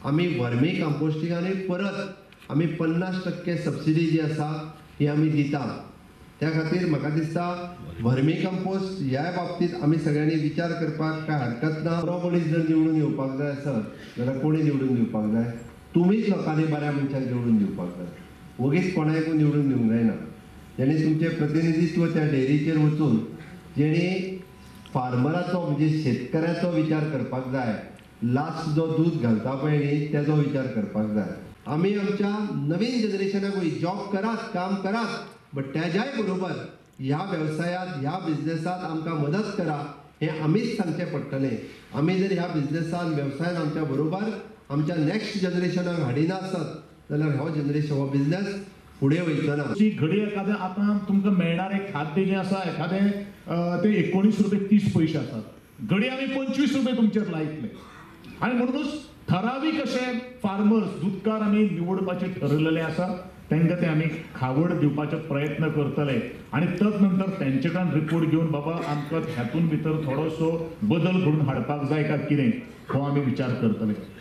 आमी वर्मी कंपोस्टिंगानूय परत आमी 50% सबसिडी जी आसा ही आमी दिता. त्या खातीर म्हाका दिसता वर्मी कंपोस्ट ह्या बाबतींत आमी सगळ्यांनी विचार करपाक कांय हरकत ना. बरो मनीस जर निवडून येवपाक जाय आसत जाल्यार कोणी निवडून दिवपाक जाय? तुमीच लोकांनी बऱ्या मनशाक निवडून दिवपाक जाय, वगीच कोणाकूय निवडून दिवंक जायना. जेणे तुमचें प्रतिनिधित्व त्या डेअरीचेर वचून जेणे फार्मराचो म्हणजे शेतकऱ्याचो विचार करपाक जाय, लास्ट जो दूद घालता पळय न्ही तेजो विचार करपाक जाय. आमी आमच्या नवीन जनरेशनाकूय जॉब करात, काम करात, बट तेज्याय बरोबर ह्या वेवसायांत ह्या बिजनेसांत आमकां मदत करा हें आमीच सांगचें पडटलें. आमी जर ह्या बिजनेसान वेवसायान आमच्या बरोबर आमच्या नॅक्स्ट जनरेशनाक हाडिना आसत जाल्यार हो जनरेशन हो बिजनेस फुडें वयचो ना. जी घडी एखादें आतां तुमकां मेळणारें खाद्य जें आसा एखादें तें 19 रुपये 30 पयशे आसात, घडी आमी 25 रुपये तुमचेर लायतले. आनी म्हणूनच ठरावीक अशे फार्मर्स दुदकार आमी निवडपाचें ठरयलेलें आसा, तांकां ते आमी खावड दिवपाचो प्रयत्न करतले आनी तद नंतर तेंचे कडल्यान रिपोर्ट घेवन बाबा आमकां हातून भितर थोडोसो बदल घडून हाडपाक जाय काय कितें हो आमी विचार करतले.